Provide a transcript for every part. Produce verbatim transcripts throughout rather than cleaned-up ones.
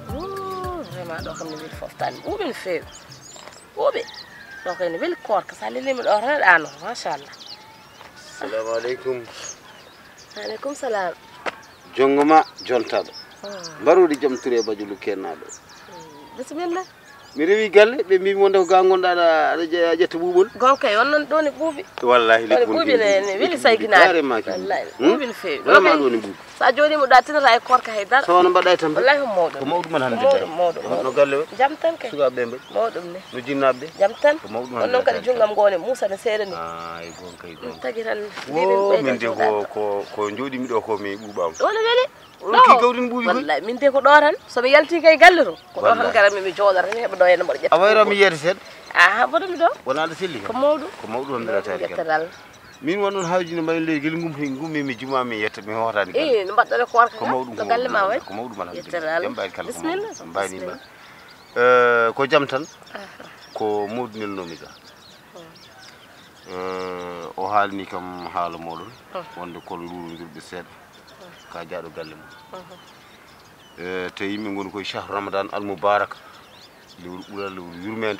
Vraiment ɗo kam ne weli foftani ɓuuɓi no feewi. Ɓuuɓi. Ɗo kay ne weli koorka, sa lelima ɗo tan aɗa ano, machallah. Assalamu aleykum. Aleykum salam. Jongo ma jontaɗo. Mbaruɗi jam, Touré Badiou Lukennaɗo. Bisimilla. Mi rewi galle, ɓe mbimi wonde ko ga gonɗa, aɗa aɗa je- a ƴetta ɓuuɓol. Gonka e on non ɗo ne ɓuuɓi. Wallahi ɗo ne leppuɗi ɓuuɓi ne ne weli sayginaade. Wallahi ɓuuɓi no feewi. Vraiment ɗo ne ɓuuɓi. Sa jooɗima ɗo a tinata e koorka hay dara. So wona mbaɗa e tampi. Wallahi ko mawɗum. Ko mawɗum alhamdulillah. Mawɗum mawɗum. No galle o? Jam tan kay. Sukaaɓe ɓe mbaɗi? Mawɗum ne. No jinnaaɓe ɓe? Jam tan. Ko mawɗum alhamdulillah. On non kadi junngam ngo ne muusa ne seeɗa ni. Ay gonka e gonka. Tagi tan. Wo min de ko ko ko jooɗimi ɗo ko mi ɓuuɓama. Wona weli. Ɗo ki gawri no ɓuuɓi koy. Wallahi min de ko ɗo tan. So mi yalti kay galle to. Ko ɗo tan garan mi mi jooɗata mi heɓa ɗo henna mboɗo ƴetta. A wayra mi yeete seeɗa. Aha, mboɗo mi ɗo. Wona aɗa selli kam. Ko mawɗum. Ko mawɗum alhamdulillah taala. Min won ɗon hawji no mbayi leydi gel gum gum mi juma mi yetta mi hootani galle. Eh, no mbaɗɗon e koorka. Ko mawɗum ko galle ma way. Ko mawɗum alhamdulillah. Jam mbaydi kala ko mawɗum. Mbayni ma. Eh, ko jam tan. Ko mawɗum nelnomi ga. Eh, o haalni kam haala moɗon. Wonde kon luurondirɓe seeɗa. Ka jaaɗo galle mum. Eh, te yimɓe ngoni koye shahru ramadan al mubarak. Lewru ɓural, lewru yurmede.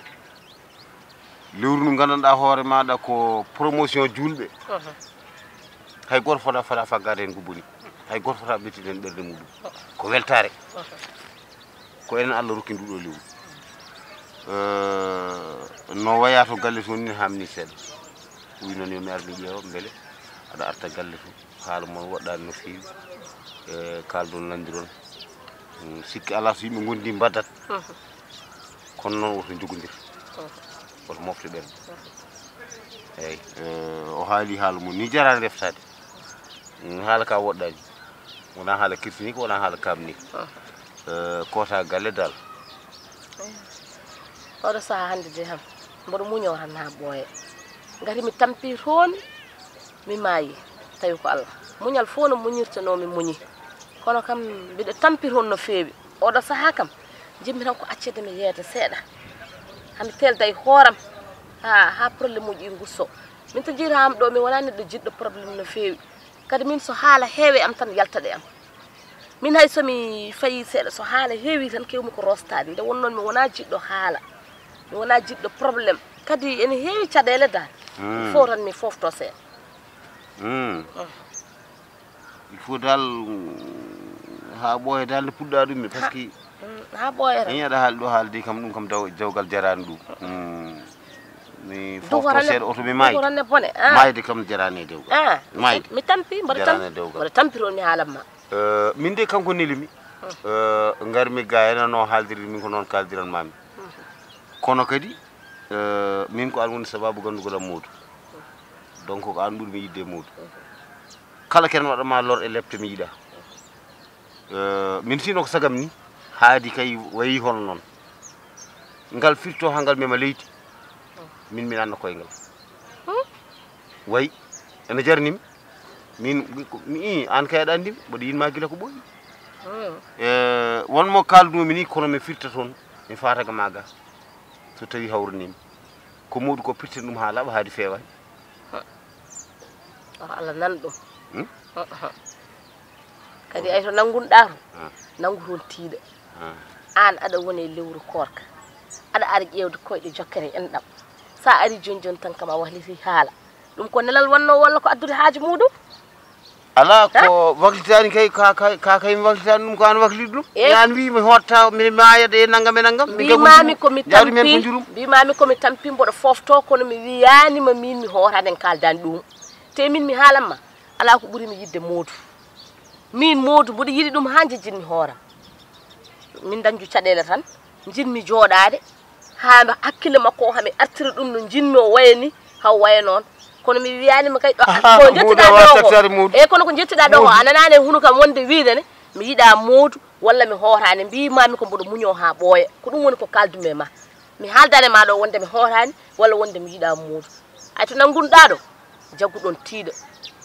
Lewru ndu gandanɗa hoore maɗa ko promotion julɓe. Hay goto fota fota faggade hen ko boni. Hay goto fota ɓettide hen ɓernde muɗum. Ko weltare. Ko enen Allah rokki nduɗo lewru. Eh, no waya to galle to ni hamni seeɗa. Wi noon yo mi ar mi ƴeewa beele aɗa arta galle to. Haala mon woɗɗaani no feewi. Eh, kaldon nandiron. Mm, sikki alaa so yimɓe ngondi mbaddat. Kono noon woto njogondir. Woto mofte ɓerɗe. Eyyi, eh, o haali haala mum ni jaraani reftaade. Mm, haala ka woɗɗaani. Wonaa haala kirsinik, wonaa haala kaamnik. Eh, koota galle dal. Oɗo saha hannde de ham. Mboɗo muñoo tan haa ɓooya. Ngati mi tampi toon, mi maayi. Tawi ko Allah. Muñal fof no muñirta no mi muñi. Kono kam mbiɗo tampi toon no feewi. Oɗo saha kam, jiɗmi tan ko accede mi yeeyde seeɗa. Hami teelda e hooram. Ha, ha problème uji ɗi ngusso. Min to jiiram ɗo, mi wonaa neɗɗo jiɗɗo problème no feewi. Kadi min so haala heewi am tan yaltat e am. Min hay so mi fayi seeɗa, so haala heewi tan kewmi ko rostaade. Nde wonnoo mi wonaa jiɗɗo haala. Mi wonaa jiɗɗo problème. Kadi ene heewi caɗeele dal. Il faut tan mi foofto seeɗa. Mm. Il faut dal, mm, haa ɓooya dal nde puɗɗa ɗum mi, parce que Mm, haa ɓooya tan. Aɗa haali ɗo haalde kam, ɗum kam daw- dewgal jaraani ɗum. Mm. Mi foofto seeɗa oto mi maayi. Dukorane bone. Ah. Maayde kam jaraani e dewgal. Ah. Maayde. Mi tampi, mboɗo tampi. Jaraani e dewgal. Mboɗo tampi toon mi haalan ma. Eh, min de kanko neli mi. Eh, ngar mi ga ena no haaldirde min ko noon kaaldiran mami. Kono kadi, eh, min ko an woni sababu gandugol am Moodu. Donc ko an ɓuri mi yidde Moodu. Kala ken waɗa ma lor e lepte mi yiɗa. Eh, min sino ko sagam ni, haadi kay wayi hono noon. Ngal firto ha ngal mema leydi. Min mi nanna koyngal. Wayi, ene jarnimi. Min, mi, mi, i, an kay aɗa anndi mi, mboɗo yinma gila ko ɓooyi. Eh, won mo kaldumi ni, kono mi firta toon, mi fataga ma ga. So tawi hawrinima. Ko Moodu ko pirten ɗum ha laaɓa haadi feewa. Oto Allah nan ɗum. Hmm? Kadi ay to nanngunɗaa to, nanngu toon tiiɗa. Aan aɗa woni e lewru koorka. Aɗa ara ƴeewde koyɗe jokkere enɗam. So a ari jooni jooni tan kam a wahliti haala. Ɗum ko nelal wonnoo walla ko addude haaju muɗum? Alaa ko waklitaani kay, ka, ka, ka kay mi waklitaani ɗum, ko aan wakliti ɗum. Eey. Aan wii mi hotta, mi maaya de nanngam e nanngam. Mi mbiimaami ko mi tampi, mbiimaami ko mi tampi mboɗo foofto, kono mi wiyaani ma miin mi hootaani en kaaldaani ɗum. Te miin mi haalan ma, alaa ko ɓuri mi yiɗde Moodu. Miin Moodu mboɗo yiɗi ɗum haa njejjinmi hooram. Min dañju caɗeele tan, njiɗmi jooɗaade, haa hakkille makko o hami artira ɗum no njiɗmi o waya ni, haw waya noon. Kono mi wiyaani ma kay ɗo ko njettuɗaa ɗo ko. Eey, kono ko njettuɗaa ɗo ko, a nanaani e hunu kam wonde wiide ne, mi yiɗaa Moodu walla mi hootaani. Mbiimaami ko mboɗo muñoo haa ɓooya. Ko ɗum woni ko kaaldumi e ma. Mi haaldaani e ma ɗo wonde mi hootaani walla wonde mi yiɗaa Moodu. Ay to nanngunɗaa ɗo, jaggu ɗon tiiɗa.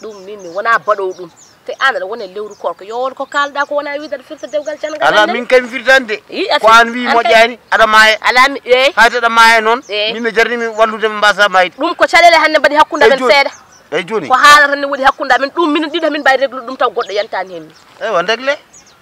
Ɗum min mi wonaa baɗowo ɗum. Te aan aɗa wona e lewru koorka, yo won ko kaalɗaa ko wonaa wiide aɗa firta dewgal canngal. Alaa, min kay mi firtaani de. Ko aan wii moƴƴaani, aɗa maaya. Alaa mi, eey. Hay to aɗa maaya noon, min no jarni mi wallude mi mbasa maayde. Ɗum ko caɗeele hannde mbaɗi hakkunde amen seeɗa. Eey jooni. Ko haala tan ne woɗi hakkunde amen, ɗum min ɗiɗo min mbawi reglude ɗum taw goɗɗo yantaani heen min. Eywa, ndegle.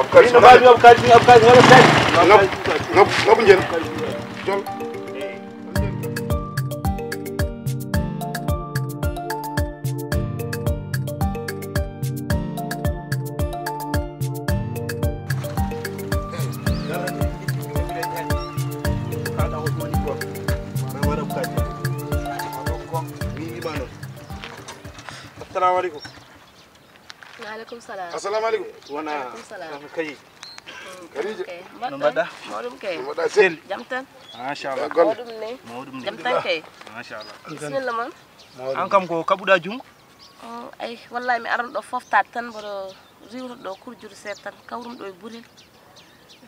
Abkadi, no mbaɗi Abkadi, Abkadi, wala Abkadi. Ngab, ngab, ngabu njen. Jol. Assalamu alaikum. Waaleykum salaam. Assalamu alaikum. Wona. Waaleykum salaam. Soxna Kayi. Kadija. No mbaɗɗa? Mawɗum kay. Mbaɗa sel. Jam tan. Machallah. Golle. Mawɗum ne. Mawɗum ne. Jam tan kay. Machallah. Bisimilla mon. An kam ko kaɓuɗa junngo? Ay, wallahi mi aran ɗo foftaade tan, mboɗo riiwto ɗo kurjude seeɗa tan, kawrum ɗo e burel.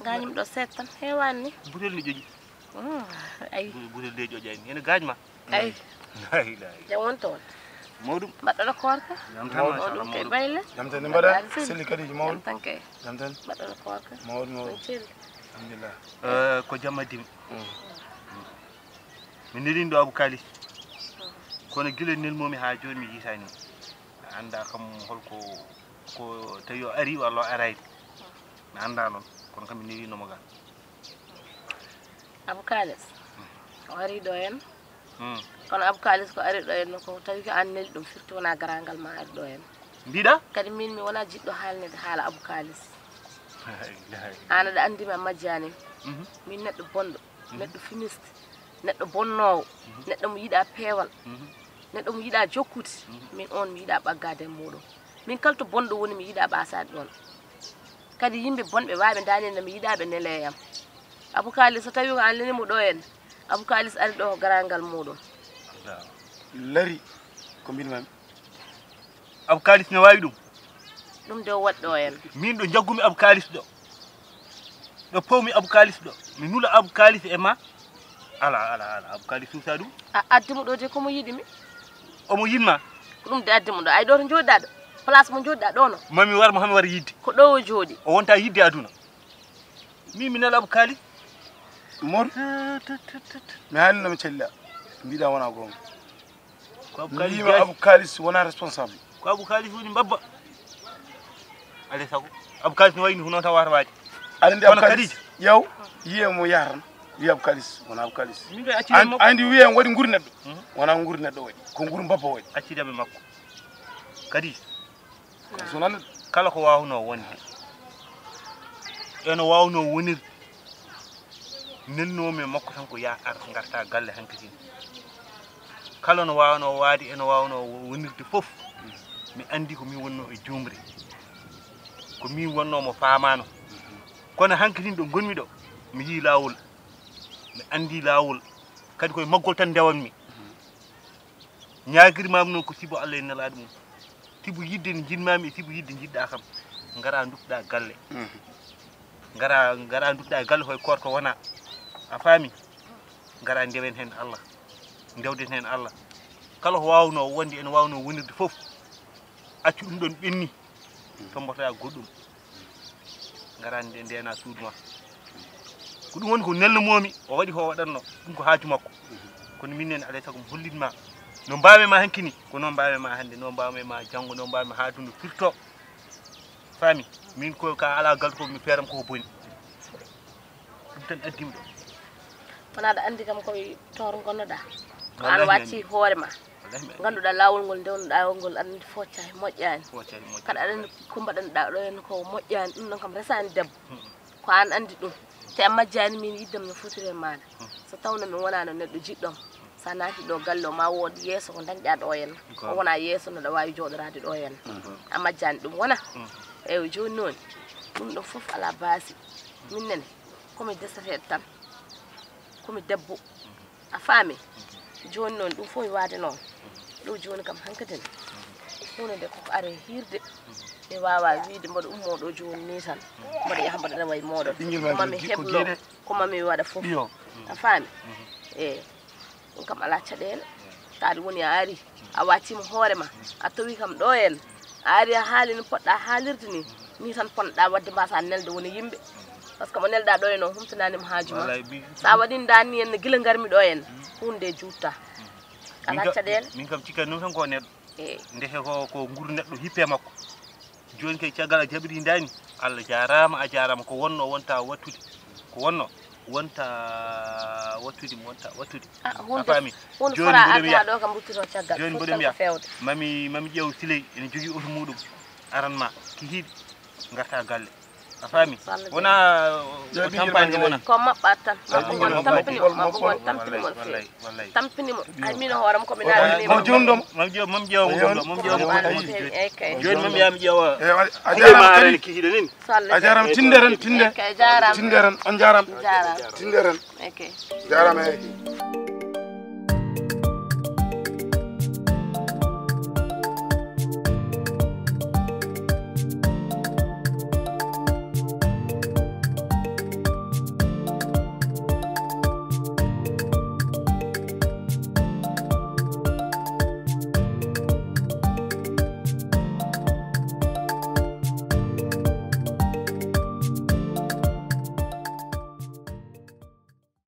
Ngañum ɗo seeɗa tan, heewaani ni. Burel ne ƴoƴi. Ay. Burel de ƴoƴani. Ene gaañ ma. Ay. Jam won toon. Mawɗum. Mbaɗɗoɗo koorka? Jam tan, mawɗum. Mawɗum kay bayle. Jam tan, mbaɗa selli kadi mawɗum. Jam tan kay. Jam tan. Mbaɗɗoɗo koorka? Mawɗum, mawɗum. Alhamdulillah. Eh, ko jam addimi. Mi nelin ɗo Abou Kalis. Kono gila nelmomi haa jooni mi yiitaani mo. Mi annda kam holko, ko tawi o ari walla o araani. Mi annda noon, kono kam mi nelino mo ga. Abou Kalis, o ari ɗo en. Hmm. Kono Abou Kalis ko ari ɗo en ko tawi ko an neli ɗum, firti wona garangal ma ari ɗo en. Mbiɗa? Kadi min mi wona jiɗɗo haalnede haala Abou Kalis. An aɗa anndi mi a majjani. Mhm. Min neɗɗo bonɗo, mhm, neɗɗo fumiste, neɗɗo bonnoowo, mhm, neɗɗo mo yiɗa peewal, mhm, neɗɗo mo yiɗa jokkude. Mhm. Min on mi yiɗa ɓaggade e muɗum. Min kala to bonɗo woni mi yiɗa ɓasaade ɗoon. Kadi yimɓe bonɓe waaɓe ndaaninde mi yiɗa ɓe nele e am. Abou Kalis so tawi ko an leni mo ɗo en, Abou Kalis ari ɗo ko garangal muɗum. Lari ko mbiɗ mami. Abou Kalis ne waawi ɗum? Ɗum de o waɗi ɗo en. Min ɗo jaggumi Abou Kalis ɗo. Ɗo powmi Abou Kalis ɗo. Mi nula Abou Kalis e ma. Ala, ala, ala. Abou Kalis suusa ɗum. A addi mo ɗo de ko mo yiɗi mi. Omo yiɗ ma? Ko ɗum de addi mo ɗo. Ay ɗo to jooɗiɗa ɗo. Place mo jooɗiɗa ɗo no. Mami war mo, hami war yidde. Ko ɗo o jooɗi. O wonta yidde aduna. Min mi nela Abou Kalis. Mor. Mi haalino mi cella. Mbiɗa wona goonga. Ko Abou Kalis mbiyima jaaji. Abou Kalis wona responsable. Ko Abou Kalis woni mbabba. Alay sago. Abou Kalis no wayni hono tan wata waade. Aɗa anndi Abou Kalis? Kadija. Yaw, yiye mo yaha tan. Wiya Abou Kalis, wona Abou Kalis. Min kay accide makko. Andi wiye waɗi nguri neɗɗo. Mhm. Wona nguri neɗɗo waɗi. Ko nguri mbabba waɗi. Accide makko. Kadija. Sunana. Kala ko waawnoo wonde, eno waawnoo wonirde, nelnoomi e makko tan ko yaa ar ngarta galle hankadi. Kala no waawnoo waade, eno waawnoo wonirde fof, mi anndi ko min wonnoo e juumre. Ko min wonnoo mo faamaano. Kono hankadi ɗo ngonmi ɗo, mi yii laawol, mi anndi laawol, kadi koye maggol tan ndewanmi. Ñaagirmaami noon ko sibu Allah e nelaaɗo mum. Sibu yidde nde njiɗmaami e sibu yidde njiɗɗaa kam. Ngara ndutɗaa galle. Mhm. Ngara, ngara ndutɗaa galle hoye koorka wona. A faami? Ngara ndewen heen Allah. Ndewden heen Allah. Kala ko waawnoo wonde ene waawnoo wonirde fof. Accu ɗum ɗoon ɓenni. Tombatoɗaa goɗɗum. Ngara nde ndeena suudu ma. Ko ɗum woni ko nelnumoomi, o waɗi ko o waɗatnoo. Ɗum ko haaju makko. Kono min nene alay sago mi hollit ma. No mbaawe ma hankini, ko noon mbaawe ma hannde, no mbaawe ma janngo, no mbaawe ma haa aduna firto. Faami? Min ko ka alaa galɗo fof mi feeram koko boni. Ɗum tan addimi ɗo. Kono aɗa anndi kam koye toor ngonnoɗaa. Ko an wacci hoore ma. Wallahi mi anndi. Ngannduɗaa laawol ngol ndewnuɗaa ngol aɗa anndi foccaani, moƴƴaani. Foccaani, moƴƴaani. Kadi aɗa anndi ko mbaɗanɗaa ɗo heen ko moƴƴaani, ɗum ɗon kam resaani debbo. Mm. Ko an anndi ɗum. Te a majjaani min yiddam no fotiri e maaɗa. Mm. So tawno mi wonaano neɗɗo jiɗɗo am, so a naati ɗo galle o ma wood yeeso ko dañɗaa ɗo heen. Ko. O wona yeeso no ɗa waawi jooɗoraade ɗo heen. Mm. A majjaani ɗum wona. Mm. Eewa jooni noon, ɗum ɗo fof alaa baasi. Min nene, ko mi desateeɗo tan. Ko mi debbo. A faami? Jooni noon, ɗum fof mi waade noon. Ɗo jooni kam hankadin. Huunde nde koko are hiirde. Mi waawaa wiide mboɗo ummoo ɗo jooni nii tan. Mboɗo yaha mboɗo rewa e mooɗon. Ɓinngel ma ko mami jikko heblo, jeeɗe. Ko mami waɗa fof. Iyo. A faami? Eeyi. Ɗum kam alaa caɗeele. Taade woni a ari, a wacciima hoore ma. A tawi kam ɗo en. A ari a haali no poɗɗa haalirde ni. Ni tan ponnoɗaa waɗde mbasa nelde woni yimɓe. Par ce que mo nelɗaa ɗo en o humtanaani mo haaju ma. Wallaay, mi. So a waɗi ndaa ni en gila ngarmi ɗo en. Huunde juutta. Alaa caɗeele. Min kam cikkani ɗum tan ko neɗɗo. Eeyi. Ndeke ko, ko nguru neɗɗo hippe makko. Jooni kay caggal a jaɓiri ndaani. Allah jaaraama, a jaaraama. Ko wonno wonta wattude. Ko wonno wonta wattude, wonta wattude. Ah, a huunde, faami? Huunde jooni fora mboɗo wiya, ɗo kam ruttirto caggal. Jooni mboɗo wiya, mami, mami ƴeew Siley ene jogii oto muuɗum. Aran ma, kihiiɗi, ngarta galle. A faami? Wona o tampani ɗum wona. Ko maɓɓat tan. Maɓɓugol tampini mo, maɓɓugol tampini mo no feewi. Tampini mo. Ay, min o hooram ko mi naatani mo. Mo jondom. Mam ƴeewa, mam ƴeewa mo gomɗo, mam ƴeewa mo gomɗo. Eyi kay. Jooni mam yaa mi ƴeewa. Eyi, a jaaraama kadi. Kihiɗe nin. A jaaraama, tinderen, tinde. Eyi kay, jaaraama. Tinderen, on jaaraama. Jaaraama. Tinderen. Eyi kay. Jaaraama, eyi.